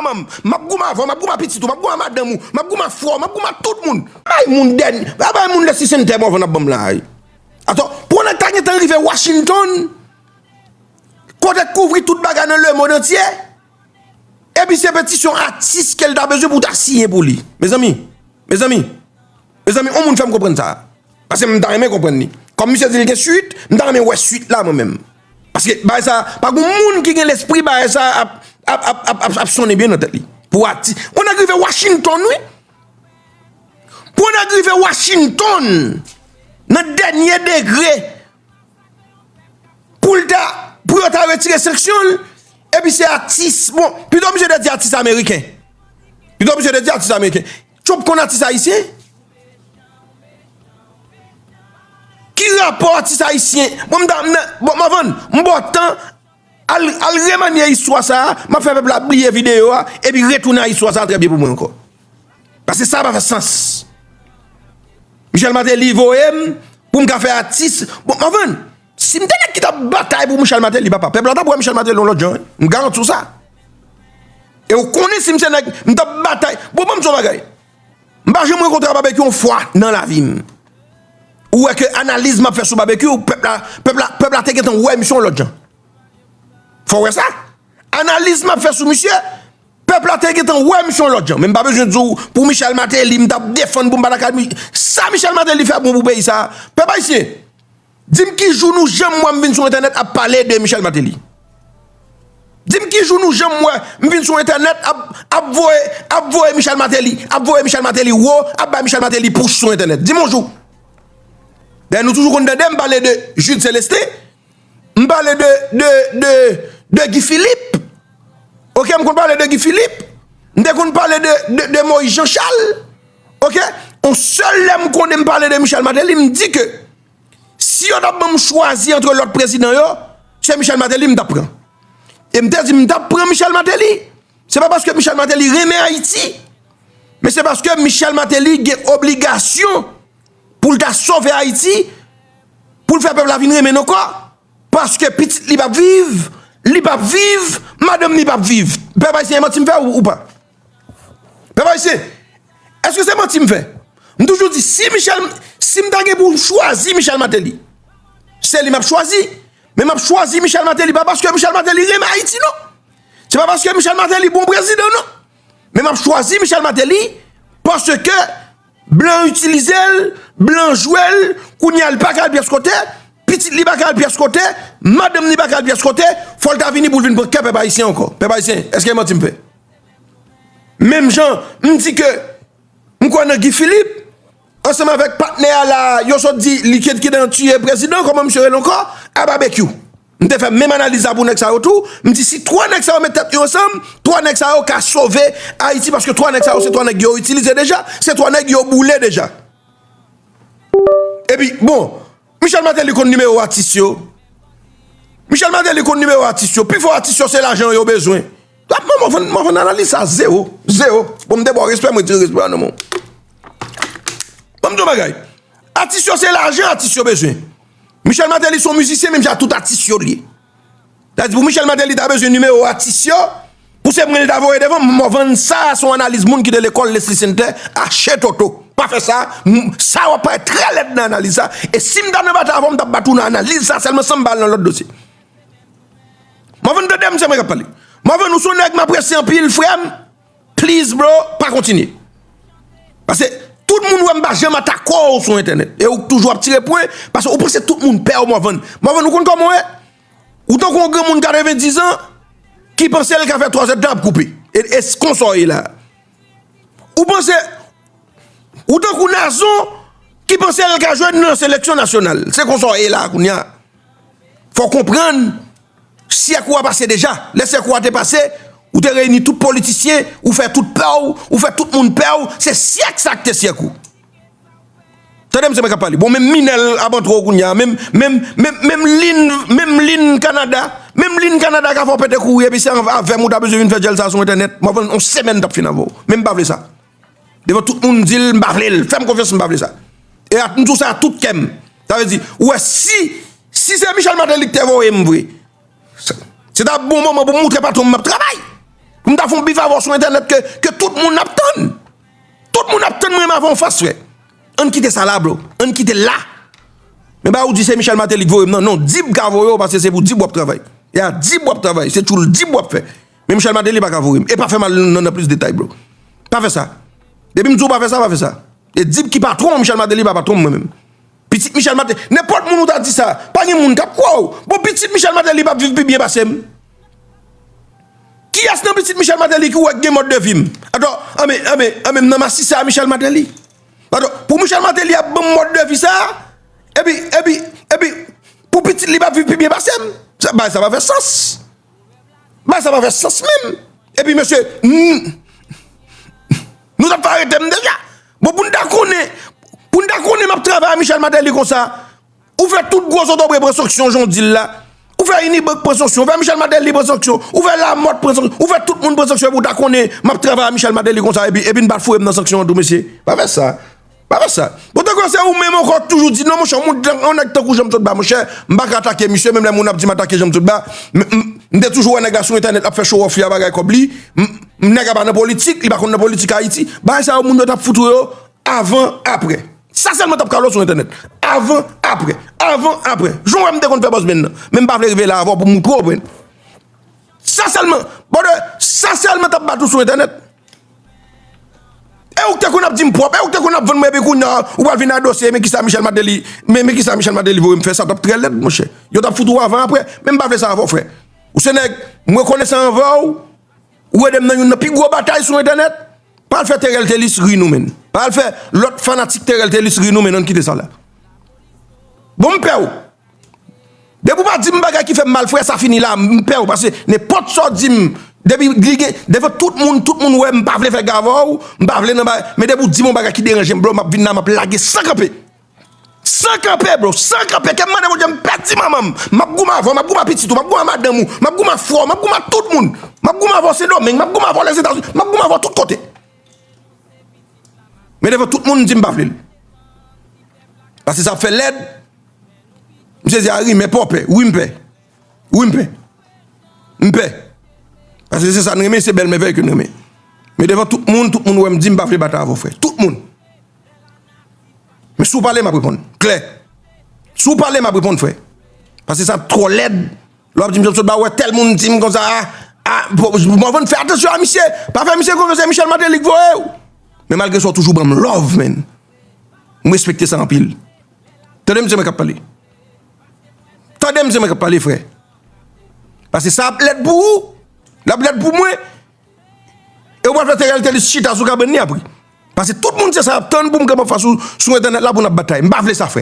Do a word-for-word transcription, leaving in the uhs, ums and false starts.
manman m, m ap goumen avè w, m ap goumen a pitit ou, m ap goumen a madanm ou, m ap goumen a frè w, m ap goumen a tout moun. Bay moun dèn, bay moun lè si se n tè mòvan n ap ban m la a wi. Atò, pou nèg ta gentan rive Washington, kote k kouvri tout bagay nan lemonn antye, epi se petisyon atis ke l ta bezwen pou w ta siyen pou li. Mezanmi, mezanmi, mezanmi, on moun fè m konprann sa. Paske m ta renmen konprann li. Kòm misye di l gen swit, m ta renmen wè swit la mwen menm. Paske bagay sa, pa gen moun ki gen lespri bagay sa ap, ap, ap, ap, ap, ap sonnen byen nan tèt li. Pou atis, on nèg rive Washington, wi. Pou on nèg rive Washington, nan dènye degre, pou l ta, pou yo ta retire sanksyon l, epi se atis, bon, pito misye te di atis ameriken. Pito misye te di atis ameriken. Trump konn atis ayisyen? Ki rapò atis ayisyen? Bon, m ta, m nan, bon, m anvan, m ba w tan, al, al remanye istwa sa a, m ap fè pèp la bliye videyo a, epi retounen a istwa sa a trè byen pou mwen ankò. Paske sa pa fè sans. Michel Martelly voye m pou m ka fè atis. Bon, m anvan, si m te nèg ki t ap batay pou Michel Martelly, papa, pèp la t ap wè Michel Martelly yon lòt jan, wi. M garanti w sa. E w konnen si m se nèg, m t ap batay. Bon, ban m di w yon bagay. M pa janm rankontre a Babekyou yon fwa nan lavi m. Ou wè ke analiz m ap fè sou Babekyou, pèp la, pèp la, pèp la te gentan wè misye yon lòt jan. Fò w wè sa. Analiz m ap fè sou misye, pèp la te gentan wè misye yon lòt jan. Men m pa bezwen di w pou Michel Martelly, m t ap defann pou m pa ta ka, sa Michel Martelly fè bon pou peyi sa a. Pèp ayisyen, di m ki jou nou janm wè m vin sou entènèt ap pale de Michel Martelly. Di m ki jou nou janm wè m vin sou entènèt ap, ap voye, ap voye Michel Martelly, ap voye Michel Martelly wo, ap bay Michel Martelly pous sou entènèt. Di m yon jou. Dayè nou toujou konn tande m pale de Jude Célestin, m pale de, de, de, de Guy Philippe. Oke, m konn pale de Guy Philippe. M te konn pale de, de, de Moïse Jean Charles. Oke? On sèl lè m konnen m pale de Michel Martelly, m di ke si yo t ap ban m chwazi antre lòt prezidan yo, se Michel Martelly m t ap pran. E m te di m t ap pran Michel Martelly. Se pa paske Michel Martelly renmen Ayiti, men se paske Michel Martelly gen obligasyon pou l ta sove Ayiti, pou l fè pèp la vin renmen n ankò. Paske pitit li p ap viv, li p ap viv, madanm li p ap viv. Pèp ayisyen, e manti m fè ou, ou pa? Pèp ayisyen, èske se manti m fè? M toujou di, si Michel, si m ta gen pou m chwazi Michel Martelly, se li m ap chwazi. Men m ap chwazi Michel Martelly, pa paske Michel Martelly renmen Ayiti, non. Se pa paske Michel Martelly bon prezidan, non. Men m ap chwazi Michel Martelly paske blan itilize l, blan jwe l, kounye a li pa ka al pyès kote, pitit li pa ka al pyès kote, madanm li pa ka al pyès kote, fò l ta vini pou l vin pran kè pèp ayisyen ankò. Pèp ayisyen, èske e manti m fè? Menm jan, m di ke m kwè nan Guy Philippe, ansanm avèk patnè a la, yo sot di li ki, ki nan tiye prezidan, kòman misye rele ankò? A Babekyou. M te fè menm analiz la pou nèg sa yo tou. M di si twa nèg sa yo met tèt yo ansanm, twa nèg sa yo ka sove Ayiti, paske twa nèg sa yo se twa nèg yo itilize deja, se twa nèg yo boule deja. Epi, bon, Michel Martelly konn nimewo atis yo. Michel Martelly konn nimewo atis yo. Pifò atis yo se lajan yo bezwen. Mwen, mwen, mwen, mwen analiz sa zewo. Zewo. Bon, m te ba w respè, mwen retire respè a nan men w. Ban m di w bagay. Atis yo se lajan atis yo bezwen. Michel Martelly se yon mizisyen, menm jan ak tout atis yo li ye. Sa di pou Michel Martelly ta bezwen nimewo atis yo, pou se mwen li ta voye devan, m vann sa, se yon analiz moun ki te lekòl Leslie Center, achte toto. Pa fè sa, m, sa w ap parèt trè lèd nan analiz sa. E si m ta nan batay avè w, m t ap bat ou nan analiz sa, sèlman san m pa al nan lòt dosye. Mòvann, tande m, se mwen k ap pale. Mòvann, ou se yon nèg m apresye anpil, frè m. Please, bro, pa kontinye. Paske tout moun wè m pa janm atake w sou entènèt. E ou toujou ap tire pwen, paske ou panse tout moun pè w, Mòvann. Mòvann, ou konn kòman w ye? Ou tankou yon granmoun katrevendiz an ki panse l ka fè twazèdtan ap koupe. E, e s-, konsa w ye la. Ou panse, ou tankou Nazon ki panse l ka jwe nan seleksyon nasyonal. Se konsa w ye la kounye a. Fò w konprann, syèk ou a pase deja. Lè syèk ou a te pase, ou te reyini tout politisyen, ou fè tout pè w, ou fè tout moun pè w. Se syèk sa k te syèk ou. Tande m, se mwen k ap pale. Bon, menm Minèl ap antre w kounye a, menm, menm, menm, menm Lin, menm Lin Kanada, menm Lin Kanada ka fè w pete kouri, epi se avè m ou ta bezwen vin fè djèl sa sou entènèt. Mwen, yon semèn m t ap fin avè w. Men m pa vle sa. Devan tout moun, m di l, m pa vle l. Fè m konfyans, m pa vle sa. E a, m di w sa a tout kè m. Sa vle di, ou wè, si, si se Michel Martelly ki te voye m vre, se, se t ap bon moman pou m montre patwon m m ap travay. Pou m ta fè yon bif avè w sou entènèt ke, ke tout moun ap tann. Tout moun ap tann mwen, m avè w anfas, frè. Ann kite sa la, bro. Ann kite l la. Men ba ou di se Michel Martelly k voye m nan. Non, Dib ka voye w paske se pou Dib w ap travay. E a Dib w ap travay. Se tchoul Dib w ap fè. Men Michel Martelly pa ka voye m. E pa fè m al nan, nan plis detay, bro. Pa fè sa. Depi m di w pa fè sa, pa fè sa. E Dib ki patwon, Michel Martelly pa patwon m mwen menm. Pitit Michel Martelly, nenpòt moun ou ta di sa, pa gen moun k ap kwè w. Bon, pitit Michel Martelly p ap viv pi byen pase m. Kiyès nan pitit Michel Martelly ki wè k gen mòd de vi m? Atò, anben, anben, anben, m nan masisi a Michel Martelly. Atò, pou Michel Martelly ap ban m mòd de vi sa, epi, epi, epi, pou pitit li p ap viv pi byen pase m. Sa, bagay sa pa fè sans. Bagay sa pa fè sans menm. Epi, mesye, n-, nou t ap fè arete m deja. Bon, pou n ta konnen, pou n ta konnen m ap travay a Michel Martelly konsa, ou fè tout gwo zotobre pran sanksyon, jan w di l la. Ou fè Unibank pran sanksyon, ou fè Michel Martelly pran sanksyon, ou fè Lamothe pran sanksyon, ou fè tout moun pran sanksyon, epi w ta konnen m ap travay a Michel Martelly konsa, epi, epi n pa t foure m nan sanksyon an tou, mesye. Pa fè sa. Pa fè sa. Bon, tankou se ou menm ankò k toujou di, non, monchè, yon moun, yon nèg tankou Jean Claude Ba, monchè, m pa ka atake misye, menm lè moun ap di m atake Jean Claude Ba, m, m, m te toujou wè nèg la sou entènèt, l ap fè show off li a bagay kòb li, m, m, nèg la pa nan politik, li pa konn nan politik Ayiti. Bagay sa yo, moun yo t ap fout ou yo avan, aprè. Sa sèlman t ap kale w sou entènèt. Avan, aprè. Avan, aprè. Jan w wè m te konn fè bòs menn nan. Men m pa vle rive la avè w pou m moutre w, menn. Sa sèlman, brother, sa sèlman t ap bat ou sou entènèt. E ou k te konn ap di m pwòp, e ou k te konn ap vann mwen, epi kounye a, ou pral vin adose, men kisa Michel Martelly, men, men kisa Michel Martelly voye m fè, sa t ap trè lèd, monchè. Yo t ap fout ou avan aprè, men m pa vle sa avè w, frè. Ou se nèg, m rekonesan anvè w, ou ede m nan youn nan pi gwo batay sou entènèt. Pa al fè Terrell Thelus ri nou, menn. Pa al fè lòt fanatik Terrell Thelus ri nou, menn, ann kite sa la. Bon, m pè w. Depi w pa di m bagay ki fè m mal, frè, sa fini la. M pè w, paske nenpòt sa w di m, depi li gen, devan tout moun, tout moun wè m pa vle fè gè avè w, m pa vle nan bagay, men depi w di m yon bagay ki deranje m, bro, m ap vin la, m ap lage san kanpe. San kanpe, bro, san kanpe. Ke m mande Bondye m pèdi manman m, m ap goumen avè w, m ap goumen a pitit ou, m ap goumen a madanm ou, m ap goumen a frè w, m ap goumen a tout moun. M ap goumen avè w Sendomeng, m ap goumen avè w Lèzetazini, m ap goumen avè w tout kote. Men devan tout moun, m di m pa vle l. Paske sa ap fè lèd. M sezi a rimè pòpè. Wi, m pè. Wi, m pè. M pè. Paske se sa n renmen, se bèl mèvèy ke n renmen. Men devan tout moun, tout moun wè m di m pa vle batay avè w, frè. Tout moun. Men si w pale, m ap reponn. Klè. Si w pale, m ap reponn, frè. Paske sa twò lèd. Lè w ap di m, Jean Claude Ba, wè tèl moun di m konsa, a, a, bon, Morvan, fè atansyon a misye. Pa fè misye konfyans, se Michel Martelly k voye w. Men malgre sa, w toujou ban m love, man. M respekte sa anpil. Tande m, se mwen k ap pale. Tande m, se mwen k ap pale, frè. Paske sa ap lèd pou ou, l ap lèd pou mwen, e w pral fè Terrell Thelus chita sou kabann li apre. Paske tout moun se sa y ap tann pou m kanpe anfas ou sou entènèt la pou n ap batay. M pa vle sa, frè.